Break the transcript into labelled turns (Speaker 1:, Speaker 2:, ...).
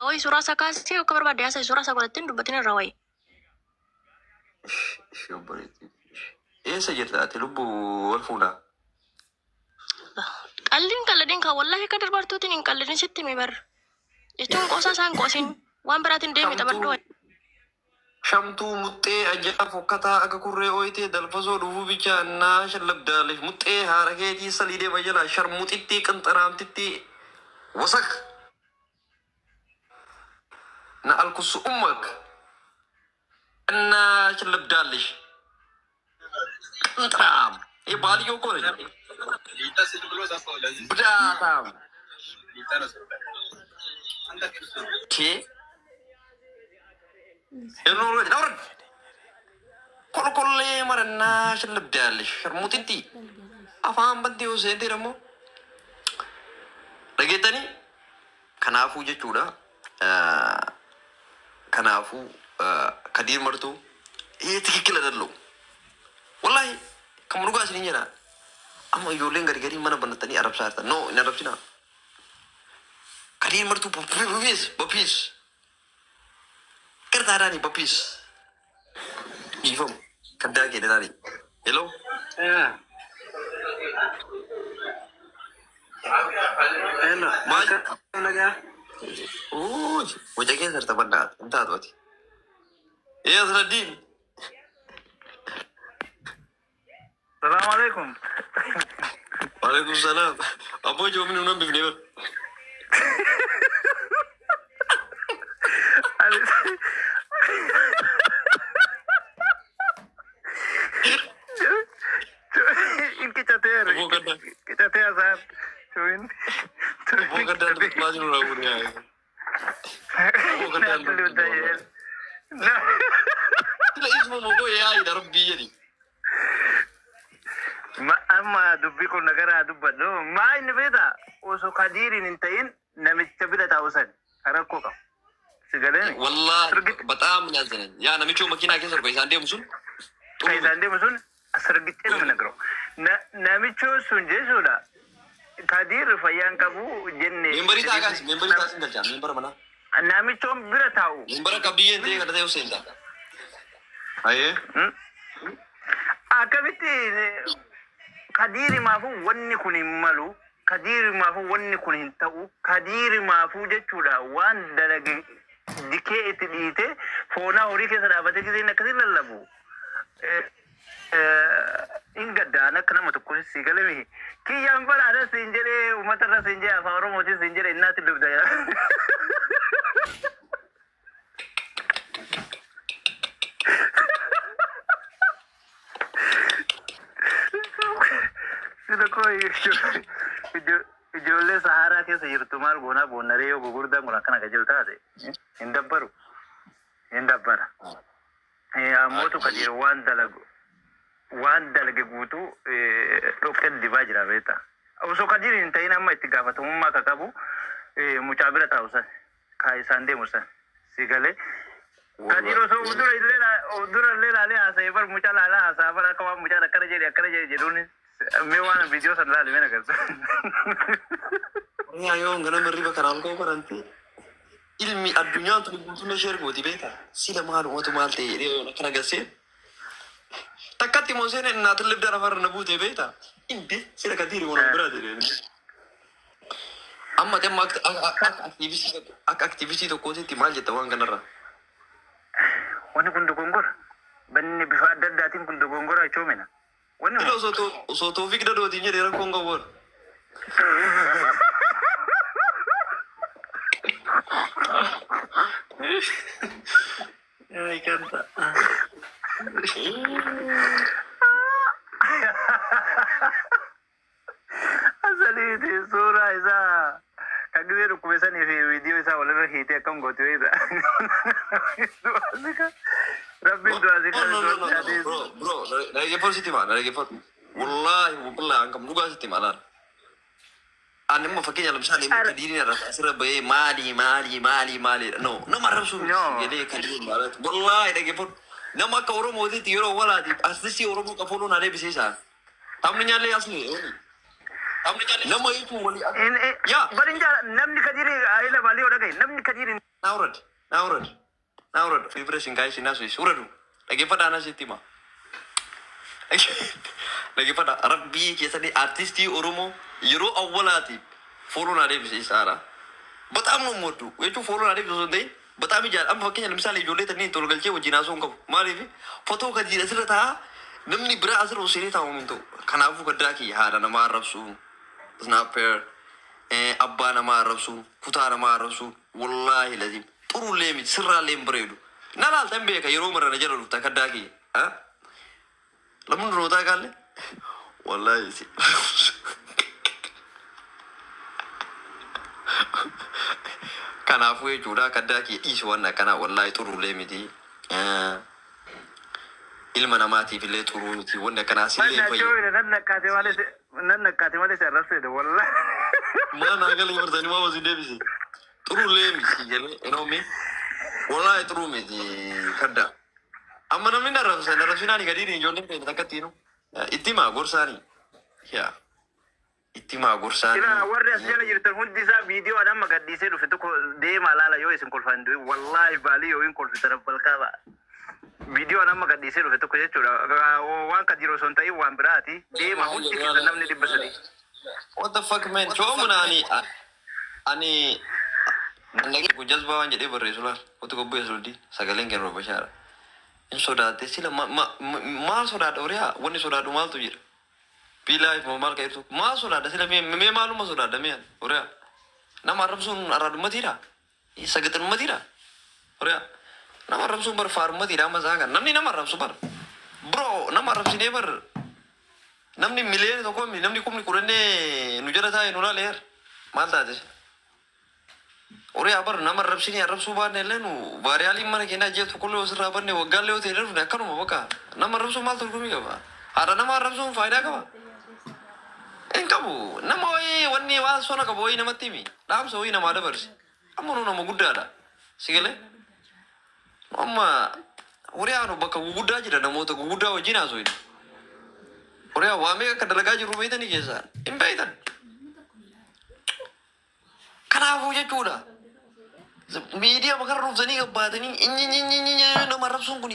Speaker 1: Wayi suuraa isaa kaasee akka barbaadde haasa'e, suuraa isaa godhattee hin dubbatin irraa wayi.
Speaker 2: Ishee obboleettii. Eessa jirta ati, lubbuu, wal fuunaa?
Speaker 1: Qalliin qalladin kan wallahi akka darbartuutiin hin qalladin, sitti hime bar. Jechuun qoosaa isaan qoosin, waan biraatiin deemi, taphadhu.
Speaker 2: Shamtuu shamtuu muxxee ajjaa fokkataa akka kurree ooyitee dalfasoo dhufuu bicha naa shallabdaaleef muxxee haara keetii saliidee bayyanaa sharmuxittii qinxiraamtittii wasak na alkussu ummak naa shallabdaalesh qinxiraam baaliyyoo koone bidaataam tee yeroo nawrad kolkollee marannaa shallabdaalesh sharmuxittii afaan bantee yoo seentee immoo dhageettanii. Kanaafuu jechuudha, kanaafuu Kadiir Martuu ይሄ ትክክል አይደለም። Wallahi kan dhugaa isiniin jedha. Amma ijoolleen gadi gadi mana banattanii arrabsaa jirtan. No, hin arrabsinaa. Kadiir Martuu በፒስ በፒስ ቅርታዳኒ በፒስ dhiifamu kaddaa keedhanaani. Hello.
Speaker 3: Hello.
Speaker 2: Maal?
Speaker 3: Akkam nagaa?
Speaker 2: Uuy, waca keessa jirta bandaa hin taatu ati. Ee Asraddiin.
Speaker 3: Salaamu alaikum.
Speaker 2: Waalaikum salaam. Abboo joomni nuun bifnee bar.
Speaker 3: Ani inqicateera.
Speaker 2: Abboo gaddaa.
Speaker 3: Qicatee haasa'an. Tuwin.
Speaker 2: Abboo gaddaa
Speaker 3: Qicatee.
Speaker 2: maal nurraa fuudhee yaa. Abboo gaddaa
Speaker 3: Naatti lubda jedheen.
Speaker 2: Sila isuma mogoo yaa'idha rabbii jedhi.
Speaker 3: Amma dubbii kun nagaraa dubbadhu. Maa inni beektaa, osoo Kadiiriin hin ta'in namicha bira taa'u san rakkoo qabu. Si galeemi?
Speaker 2: Wallahi
Speaker 3: Sirgitti
Speaker 2: በጣም ያዘነኝ ያ namichoo makiinaa keessa dhufe isaan deemu sun
Speaker 3: kan
Speaker 2: xumurame.
Speaker 3: Isaan deemu sun sirgitti nama nagiroo. Namichoo sun jechuudha. Kadiir fayyaan qabu jenne.
Speaker 2: Membarii taa kaasi, membarii taa sin galchaa, membara manaa.
Speaker 3: Namichoon bira taa'u.
Speaker 2: Membara qabdiyyeen ta'ee kana ta'e Hussein ta'a. Ayee.
Speaker 3: Akkamitti Kadiiri maafuu wanni kun hin malu, Kadiiri maafuu wanni kun hin ta'u, Kadiiri maafuu jechuudha, waan dalage dikee itti dhiite foonaa horii keessa dhaabatee giseen akkasii lallabu. Hin gaddaan akka nama tokko si galame. Kiyyaan balaadha siin jedhee, uummata irra siin jedhee, afaan Oromootiin siin jedhee, innaatti dubda. Sida koo ijoollee Saharaa keessa jirtu maal goonaa boonnaree, yoo gurguddaan kun akkana ka jiru taate hin dabbaru, hin dabbara. Ammootu Kadiir waan dalagu waan dalage guutuu dhoqqee dibaa jira beektaa. Osoo Kadiir hin ta'in amma itti gaafatamummaa ka qabu mucaa bira taa'u san ka isaan deemu san si galee. Kadiir osoo dura illee laalee haasa'ee bar, mucaa laalaa haasa'aa bar, akka waan mucaan akkana jedhe akkana jedhe jedhuun mee waan viidiyoo san laale mee agarsiisa.
Speaker 2: Yaa yoo ganama hirriba kanaan ka'u baranti ilmi addunyaan tun guutuun ishee ergooti beektaa. Sila maalumatu maal ta'e jedhee yoon akkana gassee takkatti immoo seenee innaatin libdaan afarra na buute beektaa. Inde sila Kadiiri waan biraa jedhee. Amma ati amma akka aktiivistii tokkootitti maal jetta waan kanarraa?
Speaker 3: Wanni kun dogongora. Banni bifa adda addaatiin kun dogongora jechuumina. Wanni
Speaker 2: Sila osoo Toofiq Dadootiin jedhee rakkoon qabu warra.
Speaker 3: Me encanta. Asaliiti suuraa isaa kan gisee dhukkube sanii fi viidiyoo isaa walirra hiitee akkam goote beekta. Rabbiin du'aa si
Speaker 2: No, no, no, no, no,
Speaker 3: qabe.
Speaker 2: bro, bro, na dhaggeeffadhu, sitti himaa, na dhaggeeffadhu. Wallahi, wallahi, an kam dhugaa sitti himaa laala. Ani immoo fakkeenya lamsaalee Kadiiriin arrabsa asirra bahee maali, maali, maali, maali. No, nama arrabsuu miti
Speaker 3: No.
Speaker 2: jedhee Kadiiriin maalati. Wallahi dhaggeeffadhu. Nama akka Oromootitti yeroo walaatiif artistii Oromoo qafooloo naa deebisee isaa. Taphni nyaallee asli. Nama jechuun walii. Yaa.
Speaker 3: Bari namni Kadiiri ayila maalii yoo dhagaye namni Kadiiri
Speaker 2: ና ውረድ፣ ና ውረድ፣ ና ውረድ። Vibration kaayisi na suisi ውረዱ። Dhaggeeffadhaa na sitti hima. Dhaggeeffadhaa rabbii keessatti artistii Oromoo yeroo awwalaatiif follow naa deebise isaadha. በጣም ነው የምወዱ jechuun follow naa deebise osoo hin ta'in በጣም ijaadha. Amma fakkeenya ለምሳሌ ijoollee tanneen tol galchee wajjin haasa'uu hin qabu. Maaliif fotoo gadi asirra taa'aa namni biraa asirra osoo taa'u hin ta'u. Kanaafuu gaddaa kiyya haadha namaa arrabsuu, snapper, abbaa namaa arrabsuu, kutaa namaa arrabsuu, wallaahi lazim xurullee miti sirraallee hin bareedu. Na laaltan beeka yeroo mara na jala dhufta kaddaa kiyya. Lamni durootaa kaalle wallaahi si. Kanaafuu jechuudha kaddaa kiyya dhiisu waan akkanaa wallaahi xurullee miti. Ilma namaatiif illee xuruu miti wanni akkanaa sillee hin fayyadu.
Speaker 3: Nan nakkaate malee nan nakkaate malee si arrabseedha wallahi.
Speaker 2: Maal naa galee bartanii maa wasiin deebise. Xurullee miti jedhee enoome wallaahi xuruu miti kadda. Amma namni na arrabsa na arrabsinaani gadiin ijoolleen keenya takka ittiin itti himaa gorsaanii. Yaa itti himaa gorsaanii.
Speaker 3: Ila warri as jala jirtan hundi isaa viidiyoo an amma gadhiisee dhufe tokko deemaa laala yoo isin kolfan du'e wallaahi baalii yoo hin kolfitan rabbalkaaba. Viidiyoo an amma gadhiisee dhufe tokko jechuudha. Waan kan jiru osoo hin ta'in waan biraati. Deema hundi keessa namni 300.
Speaker 2: What the fuck, man? Coomuna ani ani jazbaa waan jedhee barreessu laal. Wanta qopheessu hundi sagaleen kennu bashaara. Hin sodaate sila maal sodaadha horiyaa wanni sodaadhu maaltu jira? Biilaa maal ka ibsu maal sodaadha sila mee maaluma sodaadha mee horiyaa? Nama arrabsuun arraadhummatiidha? Sagaxinummatiidha? Horiyaa? Nama arrabsuun bar faarumatiidha amma isaa kan namni nama arrabsu bar. Bro nama arrabsinee bar namni miliyoona 1 namni 10,000 nu jala taa'e nu laaleer maal taate? Horiyaa bar nama arrabsinee arrabsuu baanne illee nu vaariyaaliin mana keenyaa ji'a tokkollee osirraa banne waggaallee yoo ta'e dhufne akkanuma bakka nama arrabsuun maal tolfamii qaba? Haadha nama arrabsuun faayidaa qaba? Hin qabu. Nama wayii wanni waan sona qabu wayii namatti himi. Dhaamsa wayii namaa dabarsi. Amma nu nama guddaadha. Si galee? Amma horiyaa nu bakka guguddaa jira namoota guguddaa wajjin haasofne. Horiyaa waa meeqa akka dalagaa jirru beeytanii keessaa hin beeytan. Kanaafuu jechuudha. Miidiyaa makarra dhuftanii gabbaatanii inni nama arrabsuun kun